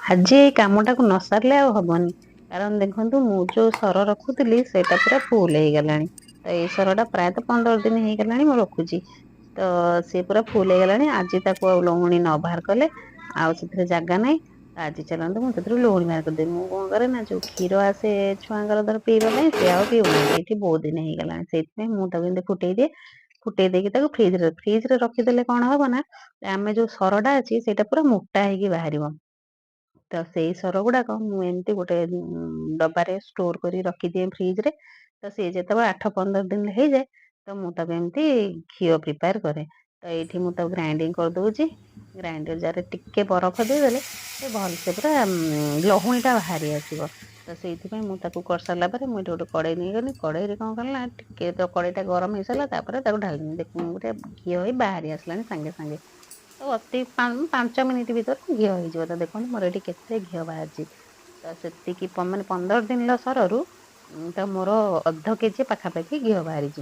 ଆଜି ଏଇ କାମଟାକୁ ନ ସାରିଲେ ଆଉ ହବନି, କାରଣ ଦେଖନ୍ତୁ, ମୁଁ ଯୋଉ ସର ରଖୁଥିଲି ସେଇଟା ପୁରା ଫୁଲ ହେଇଗଲାଣି। ତ ଏଇ ସରଟା ପ୍ରାୟତଃ 15 ଦିନ ହେଇଗଲାଣି ମୁଁ ରଖୁଛି, ତ ସିଏ ପୁରା ଫୁଲ ହେଇଗଲାଣି। ଆଜି ତାକୁ ଆଉ ଲହୁଣୀ ନ ବାହାର କଲେ ଆଉ ସେଥିରେ ଜାଗା ନାହିଁ। ଆଜି ଚାଲନ୍ତୁ, ମୁଁ ସେଥିରୁ ଲହୁଣୀ ବାହାର କରିଦେବି। ମୁଁ କଣ କରେ ନା, ଯୋଉ କ୍ଷୀର ଆସେ ଛୁଆଙ୍କର ଧର ପିଇବା ପାଇଁ, ସେ ଆଉ ପିଉନାହାନ୍ତି ଏଠି, ବହୁତ ଦିନ ହେଇଗଲାଣି। ସେଇଥିପାଇଁ ମୁଁ ତାକୁ ଏମିତି ଫୁଟେଇ ଦିଏ। ଫୁଟେଇ ଦେଇକି ତାକୁ ଫ୍ରିଜରେ ରଖିଦେଲେ କଣ ହବ ନା, ଆମେ ଯୋଉ ସରଟା ଅଛି ସେଇଟା ପୁରା ମୋଟା ହେଇକି ବାହାରିବ। ତ ସେଇ ସର ଗୁଡାକ ମୁଁ ଏମିତି ଗୋଟେ ଡବାରେ ଷ୍ଟୋର କରି ରଖିଦିଏ ଫ୍ରିଜରେ। ତ ସିଏ ଯେତେବେଳେ 8-15 ଦିନ ହେଇଯାଏ, ତ ମୁଁ ତାକୁ ଏମିତି ଘିଅ ପ୍ରିପେୟାର କରେ। ତ ଏଇଠି ମୁଁ ତାକୁ ଗ୍ରାଇଣ୍ଡିଙ୍ଗ କରିଦଉଛି। ଗ୍ରାଇଣ୍ଡର ଜାରରେ ଟିକେ ବରଫ ଦେଇଦେଲେ ସେ ଭଲସେ ପୁରା ଲହୁଣୀଟା ବାହାରି ଆସିବ। ତ ସେଇଥିପାଇଁ ମୁଁ ତାକୁ କରିସାରିଲା ପରେ ମୁଁ ଏଠି ଗୋଟେ କଡ଼େଇ ନେଇଗଲି। କଡ଼େଇରେ କଣ କଲି ନା, ଟିକେ ତ କଡ଼େଇଟା ଗରମ ହେଇସାରିଲା ତାପରେ ତାକୁ ଢାଳିଦେଲି। ଦେଖନ୍ତୁ, ଗୋଟେ ଘିଅ ହେଇ ବାହାରି ଆସିଲାଣି ସାଙ୍ଗେ ସାଙ୍ଗେ। ତ ଅତି 5 ମିନିଟ୍ ଭିତରେ ଘିଅ ହେଇଯିବ। ତ ଦେଖନ୍ତୁ, ମୋର ଏଠି କେତେ ଘିଅ ବାହାରିଛି। ତ ସେତିକି ମାନେ 15 ଦିନର ସରରୁ ତ ମୋର ଅଧ କେଜି ପାଖାପାଖି ଘିଅ ବାହାରିଛି।